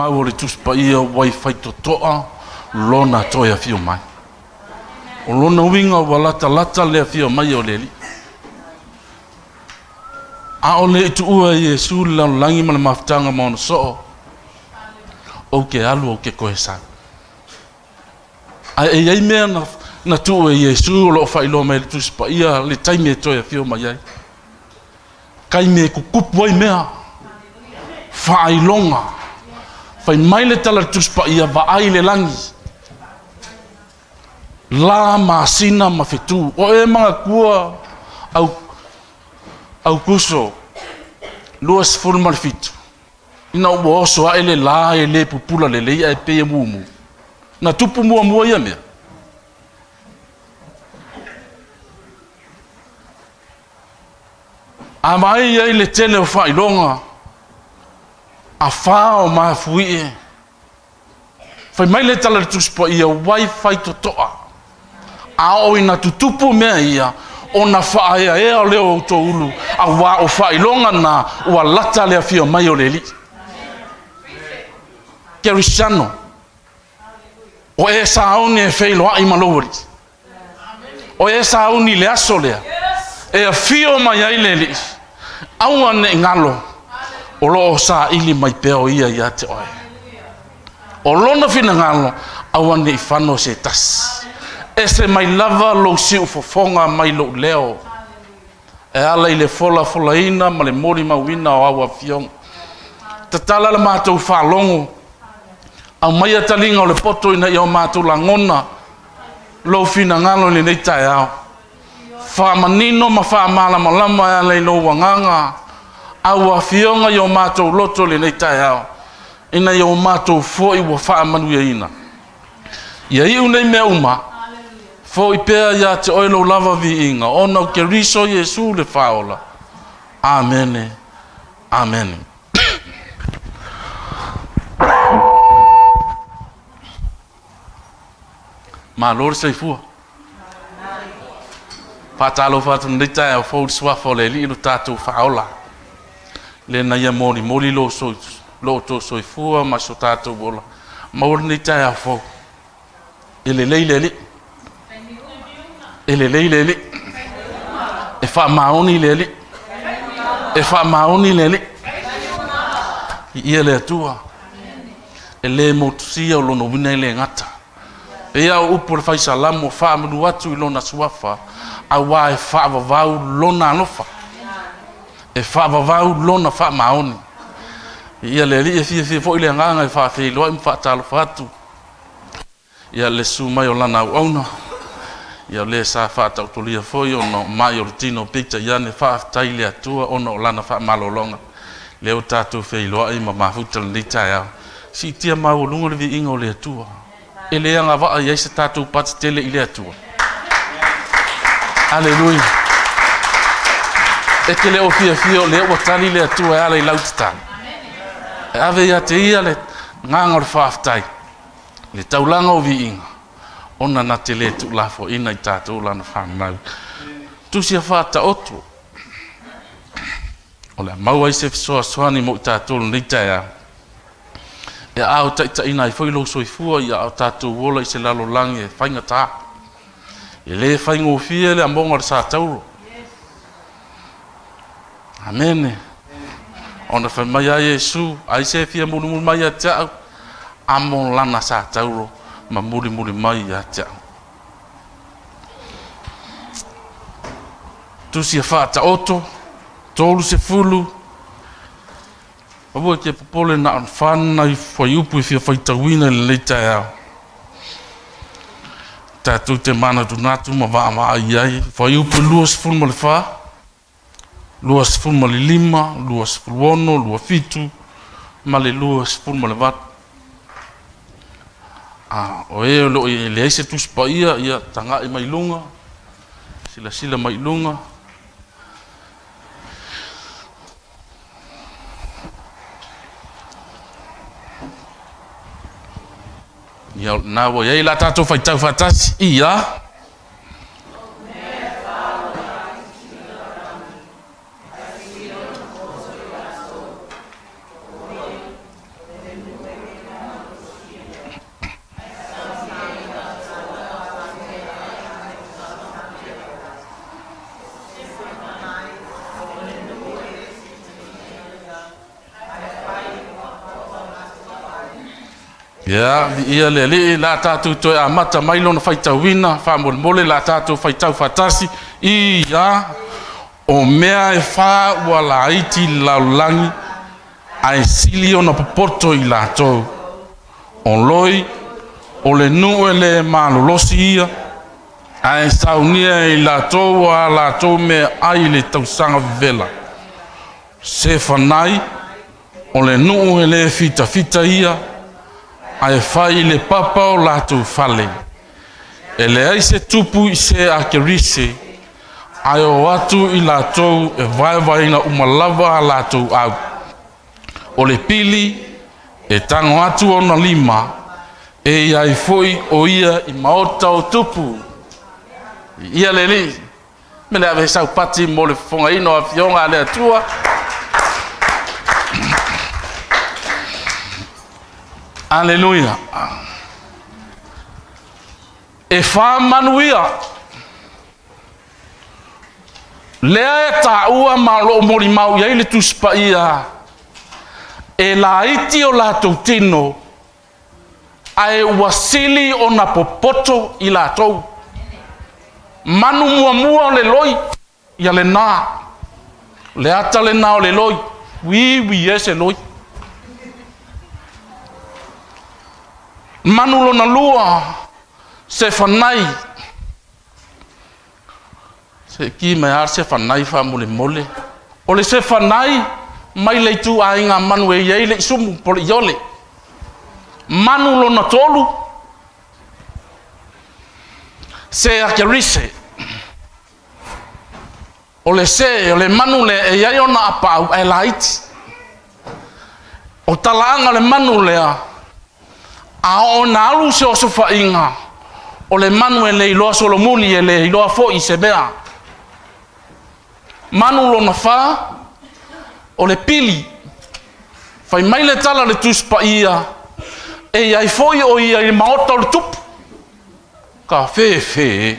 Mau o le Tusi Paia ua i faitotoa lona toe afio mai. O lona uiga ua latalata le afio mai o le Alii. A o le i tuua e Iesu le lalolagi ma le mafutaga ma ona soo, ou te alu ou te toe sau. Ae e i ai mea na tuu e Iesu o lo o faailoa mai e le Tusi Paia le taimi e toe afio mai ai. Taimi e tutupu ai mea, faailoga. Fai mai le tala a le Tusi Paia, vaai i le lagi, la masina ma fetu. O e manatua Aukuso 27, ina ua oso ae le la e le pupula lelei ae pei e mumu. Na tupu muamua ia mea. A vaai ai le tele o faailoga, a fa o mafuie, fai mai le tala a le Tusi Paia, wai faitotoa. A oo ina tutupu mea ia, ona faaeaea lea o outou ulu, auā o faailoga na ua lata le afio mai o le Alii. Kerisiano, o e sauni e feiloai ma lou Alii. O e sauni i le aso lea, e afio mai ai le Alii, aua ne i galo, o lo o saili mai pea o ia ia te oe. O lona finagalo, aua ne i fano se tasi. Ese mai lava lou siufofoga mai lou leo, e ala i le folafolaina ma le molimauina o au afioga. Tatala le matou faalogo, aumaia taliga o le poto ina ia o matou lagona lou finagalo i lenei taeao. Faamanino ma faamalamalama e ala i lou agaga au afioga i o matou loto i lenei taeao, ina ia o matou foi ua faamanuiaina. Ia iu nei mea uma, foi pea ia te oe lou lava viiga, ona o Keriso Iesu le Faaola. Amene, amene. Malo le soifua. Faatalofa atu lenei taeao fou i le suafa o le Alii lo tatou Faaola. Le na ia molimoli lo outou soifua ma so tatou ola. Maua lenei taeao fou. E lelei le Alii. E lelei le Alii. E faamaoni le Alii. E faamaoni le Alii. Viia le Atua. E le motusia o lona uiga e le gata. E pei lava o upu o le Faisalamo, faamanu atu i lona suafa, auā e faavavau lona alofa. E faavavau lona faamaoni. Viia le Alii, e fiafia foi le agaga e faafeiloai ma faatalofa atu ia le susu mai o lana auauna, ia le sa faatautolia foi ona o mai o le tino, peitai ane faafetai i le Atua ona o lana faamalologa. Lea ua tatou feiloai ma mafuta lenei taeao. Siitia maualuga le viiga o le Atua. E le agavaa i ai se tatou pati tele i le Atua. Aleluia. E te le o fiafia o lea ua tali le Atua e ala i lau tatalo. E ave ia te ia le agaga o le faafetai, le taulaga o viiga, ona na te le tuulafoaiina i tatou lana fanau. Tusi a Faataoto, o le a maua ai se fesoasoani mo i tatou lenei taeao. E ao taitaiina ai foi lou soifua ia o tatou ola i se lalolagi e faigata. E le faigofie le amoga o le satauro. Amene. Ona fai mai a Iesu, ai se fia mulimuli mai ia te au, amo lana satauro ma mulimuli mai ia te au. Tusi a Faataoto, 30. Aua e te popole na o le fa nai fuaiupu e fia faitauina i lenei taeao. Tatou te manatunatu ma vaavaai ai. Fuaiupu 24, 25, 26, 27, ma le 28. O e o lo o leai se Tusi Paia, ia tagai mai luga, silasila mai luga. Ia, na ua i ai la tatou faitau faatasi. Ia. Ia, ia le alii la tatou toe amata mai lona faitauina, faamolemole la tatou faitau faatasi. Ia, o mea e fā ua laiti i le lalolagi, ae sili ona popoto i latou. O loi, o le nuu e le malolosi ia, ae saunia e i latou a latou mea ai le tausaga vevela. Se fanai, o le nuu e le fitafita ia, ae fai i le papa o latou fale. E leai se tupu i se akerise, ae o atu i latou e vaevaeina uma lava a latou au. O le pili e tago atu ona lima, e i ai foi o ia i maota o tupu. Ia le alii, me le ave saupati mo le fofogaina o afioga a le Atua. Aleluia. E wha manuia. Lea e tāua ma loo mori mau iai le tuspaia. E laiti o latou tino, ae ua sili ona popoto i latou. Manu muamua o le loi, ia le nā. Le ata le nā o le loi, wi e se loi. Manu lona lua, se whanai. Se ki mai ar se whanai wha mole mole. O le se whanai, mai le tu a inga manu e iei le isumu pole iole. Manu lona tolu, se akerise. O le se, o le manu le e iei ona apau e laiti. O talaanga le manu lea, a o na alu se oso whainga, o le manu e le iloa solomuli e le iloa fo i se mea. Manu lona wha, o le pili, whai mai le tala le tuspa ia, e iai foi o ia i maota o le tupu. Ka whē.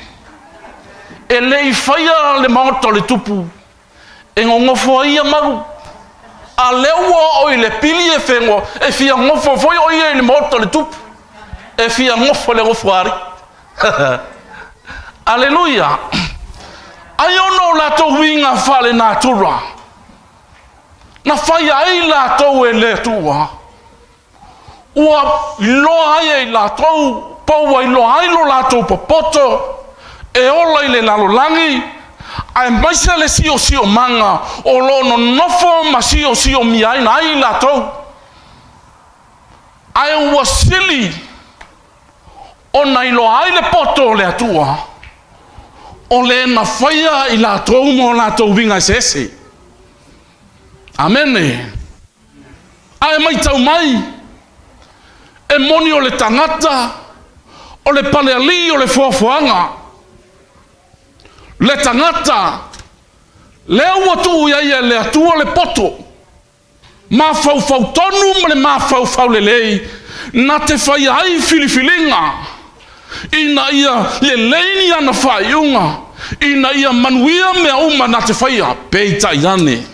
E le i whaia le maota o le tupu, e ngongofo ia maru. A leo o i le pili e whengo, e fia ngofo foi o ia i le maota o le tupu. E fia ngofo le ngofo ari. Aleluia. Ai ono latou winga whale natura. Na whai ai latou e le tua. Ua iloa ai e latou, paua iloa ai lo latou popoto, e ola i le lalolangi, ae maise le sio sio manga, o lo nonofo ma sio sio miaina ai latou. Ae ua sili, ona iloa ai le poto o le atua, o le na whaia i latou mo latou winga e sese. Amene. Ae mai tau mai, e moni o le tangata, o le paleali o le fuafuaga. Le tangata, le ua tuu ia ia le atua le poto, ma faufau tonu ma le ma faufau lelei, na te whai ai filifilinga, ina ia le leini ana whaiunga, ina ia manuia mea uma na te whaia, peita iane.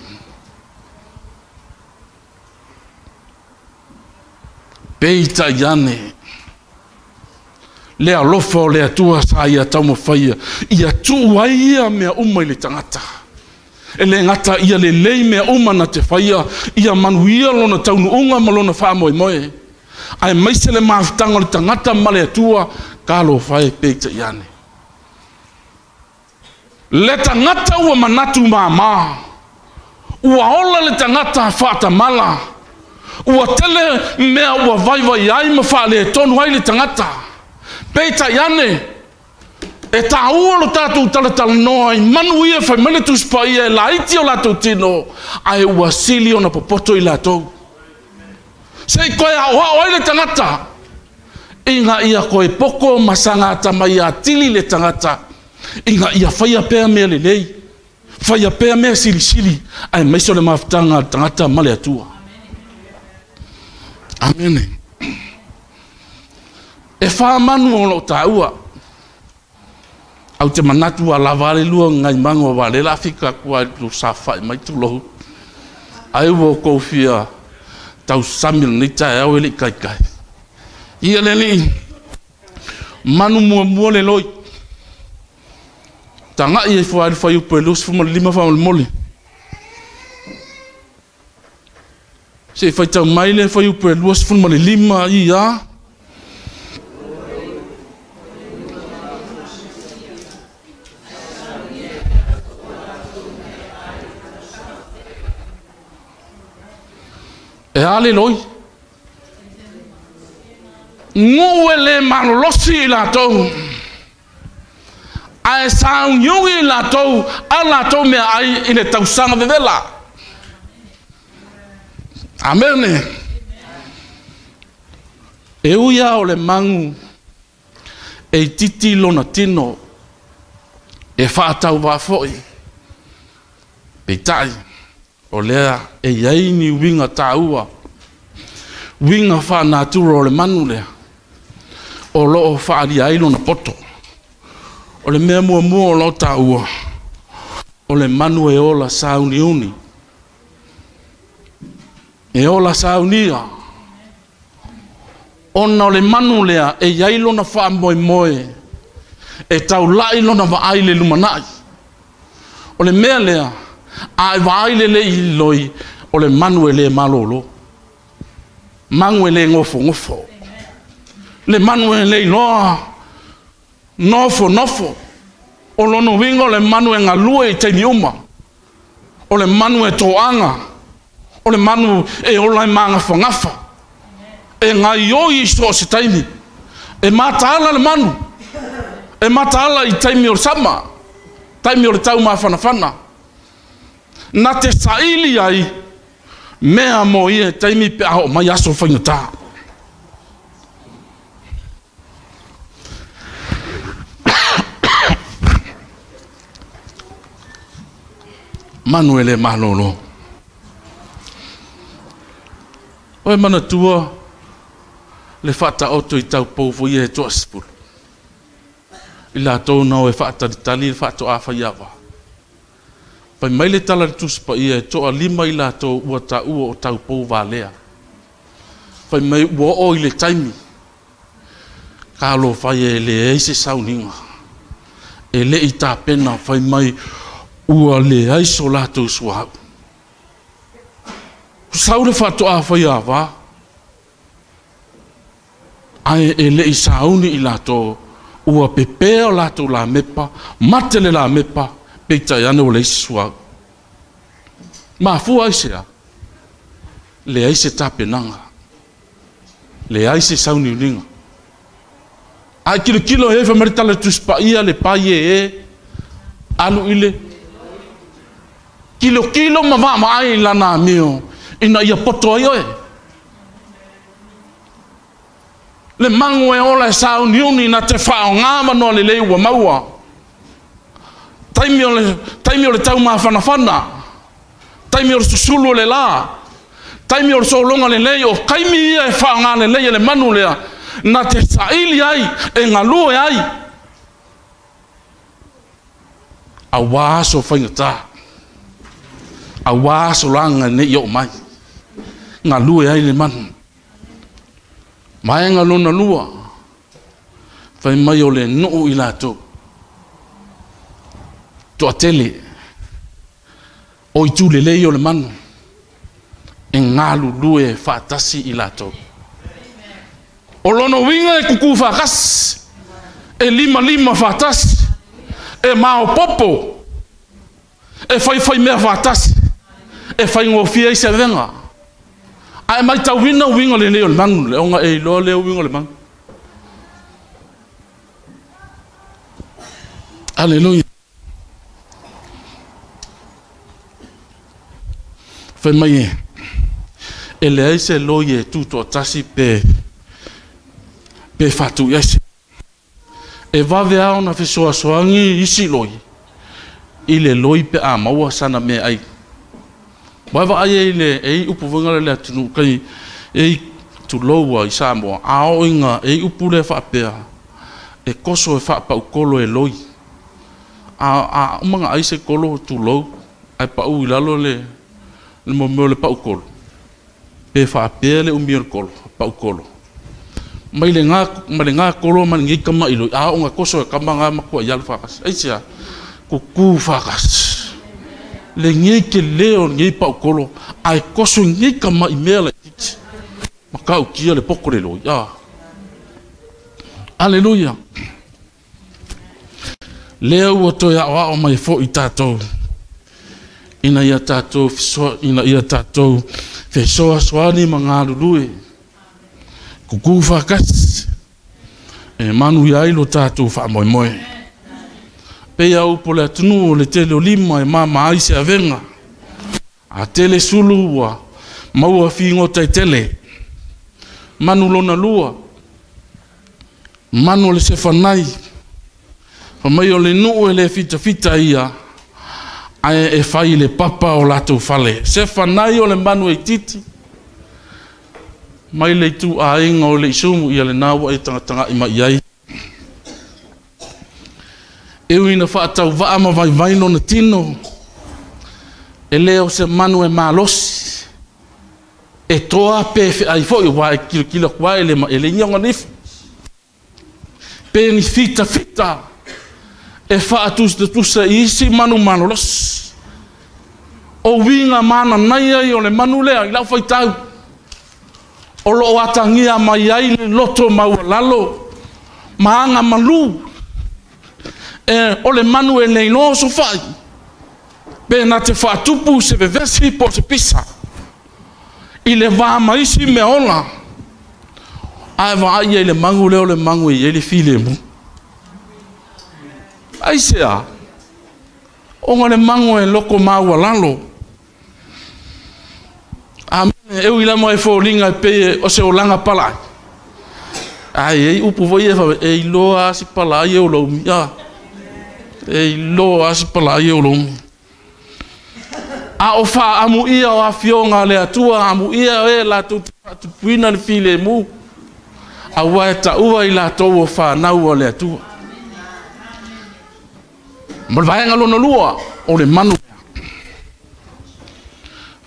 Peita iane. Le alofa o le atua sa ia taumawhaia, ia tuu ai ia mea uma i le tangata. E le ngata ia le lei mea uma na te whaia, ia manuia lona taunuunga ma lona whaamoemoe. Ae maise le mafutanga o le tangata ma le atua, ka lo whae peita iane. Le tangata ua manatu māmā, ua ola le tangata whaatamala, ua tele mea ua vaivai ai ma whaale tonu ai le tangata. Peita iane, e tāua lo tātou talatala i manu ia whai mele tuspa ia e laiti o latou tino, ae ua sili ona popoto i latou. Se i koe a oa oi le tangata, inga ia koe poko masanga mai a tili le tangata, inga ia whaia pea mea lelei, whaia pea mea silisili, ae maiso le mafutanga tangata male atua. Amene. E wha manu o lo tāua. Au te manatu a lava le lua ngai mango wa le la fika kua tu sa whai mai tu lohu. Ai wo kouwhia tau samil ni tae au ele kai kai. Ia le alii manu muamua le loi. Taga'i e fua i le fuaiupu e 25 faamolemole. Se i faitau mai le fuaiupu e 25 ia. E a le loi. Ngū e le malolosi i latou. Ae sauniuni i latou a latou mea ai i le tausaga vevela. Amene. E ui a o le magu e itiiti lona tino e faatauvaa foi. Peitai o lea e iai ni uiga taua, uiga faanatura o le manu lea o loo faaalia ai lona poto. O le mea muamua o loo taua, o le manu e ola sauniuni, e ola saunia. Ona o le manu lea e iai lona faamoemoe e taulai lona vaai le lumanai. O le mea lea a e vaai le lei loi, o le manu e le malolo, manu e le gofogofo, le manu e le iloa nofo nofo. O lona uiga o le manu e galue i taimi uma, o le manu e toaga, o le manu e ola e magafagafa, e gaioi i so o se taimi. E mataala le manu, e mataala i taimi o le sama, taimi o le taumafanafana. Na te saili ai mea mo ia taimi pe a oo mai aso faigata. Manu e le malolo. Oe manatua le faataoto i taupou foi ia e toasefulu. I latou nao e faatalitali le faatoafaiava. Fai mai le tala le Tusi Paia e toalima i latou ua taua o taupou valea. Fai mai ua oo i le taimi. Ka alofai e leai se sauniga. E le i tapena fai mai ua leai so latou suauu. Sau le faatoafaiava. Ae e le i sauni i latou ua pepea o latou lamepa, mate le lamepa, peitai ane ua leai se suauu. Mafua ai sea, leai se tapenaga, leai se sauniuniga. Ae kilokilo e fai mai le tala le Tusi Paia le pai e alu i le kilokilo ma vaavaai i lana amio ina ia poto ai oe. Le magu e ola e sauniuni na te faaaoga manoa lelei ua maua. Taimi o le taumafanafana, taimi o le susulu o le la, taimi o le sologa lelei, o taimi ia e faaaoga lelei e le manu lea na te saili ai, e galue ai. Auā aso faigata, auā aso laga nei oo mai, galue ai le manu. Vaega lona lua, fai mai o le nuu i latou. Toatele, o itu lelei o le manu, e galulue faatasi i latou. O lona uiga e kuku faatasi, e limalima faatasi, e maopopo, e faifai mea faatasi, e faigofie ai se avega. Ae matauina uiga lelei o le manu, le ona e iloa lea uiga o le manu. Aleluia. Fai mai e leai se loi e tutoatasi pe faatu'i ai se. E vave a ona fesoasoagi isi loi i le loi pe a maua sana mea ai. Wae vaai ai le e i upu foiga le le atunuu kai e i tuloua i Samoa a oo iga e i upu lea faapea e koso e faapaukolo e loi. A uma ga ai se kolo tulou ai pau i lalo le mo mea o le paukolo. Pe faapea le umi o le kolo, paukolo. Mai le ngā kolo ma ngi kama ilo a o ngā koso e kama ngā makua i alu whakasi. Ai sia, kuku whakasi. Le ngi ke leo ngi pau kolo, ai koso ngi kama i mea la titi. Maka ukia le poko le loi. Aleluia. Lea ua toe ao ao mai fo i tātou. Ina ia tātou fesoa soani ma ngā lulue. Kuku whakasi. E manu ia ilo tātou wha moe moe. Pea upo le atunu o le tele o lima e mama ai se avenga. A tele sulu ua maua whingota i tele. Manu lona lua. Manu le sewhanai. Whamai o le nuu e le fita fita ia. Ae e whai le papa o lātou whale. Sewhanai o le manu e titi. Mai le tu a inga o le isumu ia le nāwa e tanga i mai ai. E uina whaatau waa ma vai vai no na tino. E leo se manu e malosi. E toa pe ai fo i wai kilo kilo kwa e le ma e le nyonga nifu. Pe ni fita fita. E whaatusa tusa isi manu malosi. O winga mana nai ai o le manu lea i lau whaitau. O loo atangia mai ai le loto maua lalo. Maanga malu. E o le manu e nei loa so whai. Pe na te whaatupu se vevesi po se pisa. I le vā maisi mea ola. Ae vaa ia i le mangu leo le mangu i ele file mu. Ai sea. O ngā le mangu e loko maua lalo. Amen. E ui lama e fōlinga e pe o se olanga palai. Ai e upu voi e whawe e iloa asi palai e o laumi. E iloa asi palai e o laumi. A o wha amu ia o awhionga le atua amu ia e la tupuina le file mu. A ua e taua i la tau o whanau o le atua. Ma le vaenga lona lua o le manu.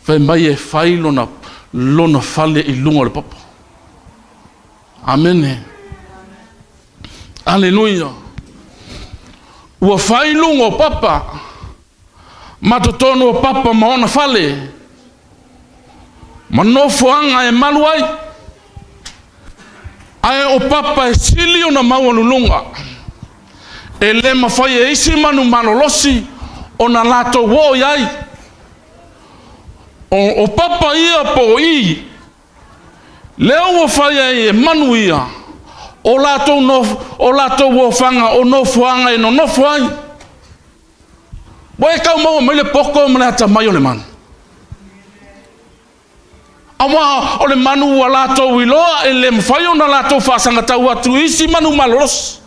Fai mai e fai lona lona fale i lunga o le papa. Amene. Aleluia. Ua fai lunga o papa. Matotono o papa ma ona fale. Ma nofoanga e malu ai. Ae o papa e sili ona maua lulunga. E le mawhai e isi manu malolosi o na lato wo iai. O papa ia po i. Leo ua whai ai e manu ia. O lato no, o lato wo whanga o nofoanga e no nofo ai. Wa e kau maua mai le poko ma le ata mai o le manu. Awa o le manu ua lato iloa e le mwhai o na lato whaasangatau atu isi manu malolosi.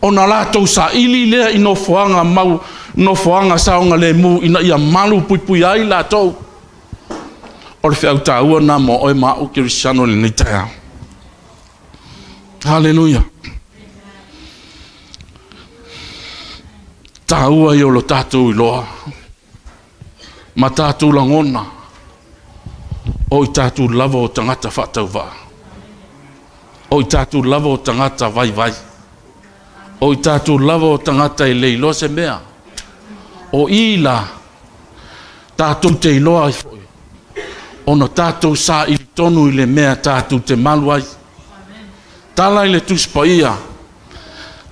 O na lato sa ili lea i nofoanga mau, nofoanga saonga le mu ina ia malu pui pui ai lato. O le whiau tāua nā mō oe mā o Kirisiano le nei taeao. Hallelujah. Tāua i o lo tātou iloa. Ma tātou langona. O i tātou lava o tangata whaatau vaa. O i tātou lava o tangata vai vai. O i tātou lava o tangata i leiloa se mea. O i la tātou te iloa ai foi. Ona tātou sa i tonu i le mea tātou te malu ai. Tala i le tuspa ia.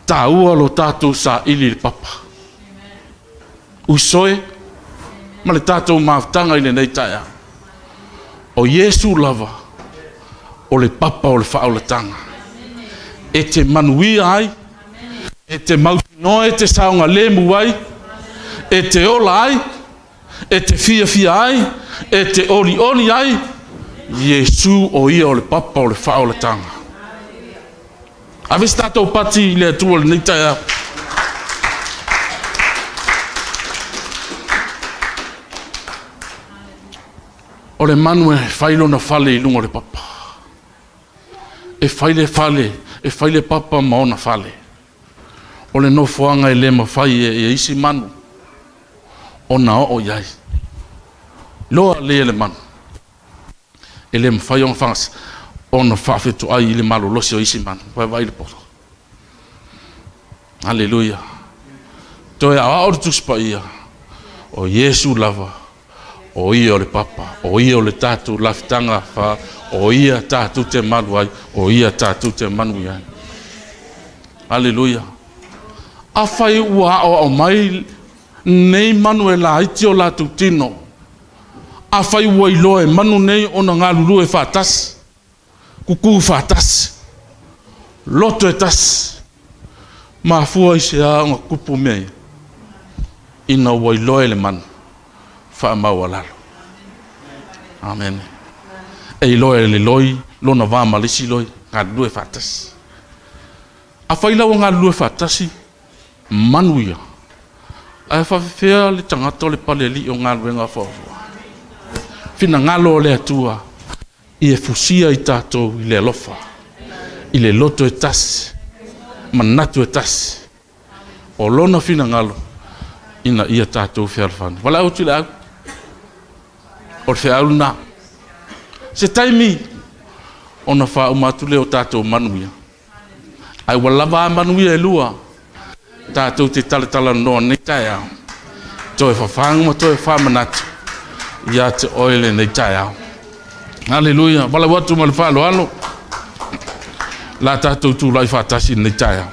Tāua lo tātou sa ili le papa. Usoe ma le tātou mafutanga i le nei taea. O Iesu lava o le papa o le whaolatanga. E te manuia ai. E te mautinoa e te saonga lemu ai. E te ola ai. E te fia fia ai. E te oli oli ai. Iesu o ia o le papa o le whaolatanga. Ave se tātou pati i le atua le nei taea. O le manu e whailona fale i lunga o le papa. E whaile fale, e whaile papa ma ona fale. O le nofoanga e le mawhai e isi manu. O na o iai. Loa le le manu. E le mawhai o whangas. Ona faafetoai i le malolosi o isi manu, vaivai le poto. Aleluia. Toe aoao le Tusi Paia, o Iesu lava, o ia o le papa, o ia o le tatou lafitaga fa, o ia tatou te malu ai, o ia tatou te manuia ai. Aleluia. Afai ua aoao mai nei manu e laiti o latou tino, afai ua iloa e manu nei ona galulue faatasi, kukū faatasi, loto e tasi, mafua i se a ona tupu mea ia, ina ua iloa e le manu faamaualalo. Amen. E iloa e le loi lona va ma le isi loi, galulue faatasi. Afai la ua galulue faatasi manu ia, ae faafefea le tagata o le palealii o galuega foafoa. Finagalo o le Atua ia fusia i tatou i le alofa, i le loto e tasi, manatu e tasi. O lona finagalo ina ia tatou fealofani. Valaau atu i le au, o le feau lena. Se taimi ona faauma atu lea o tatou manuia. Ae ua lava a manuia e lua, tatou te talatalanoa nei taeao, toe fafagu ma toe faamanatu ia te oe lenei taeao. Aleluia. Valaau atu ma le faaaloalo, la tatou tulai faatasi lenei taeao.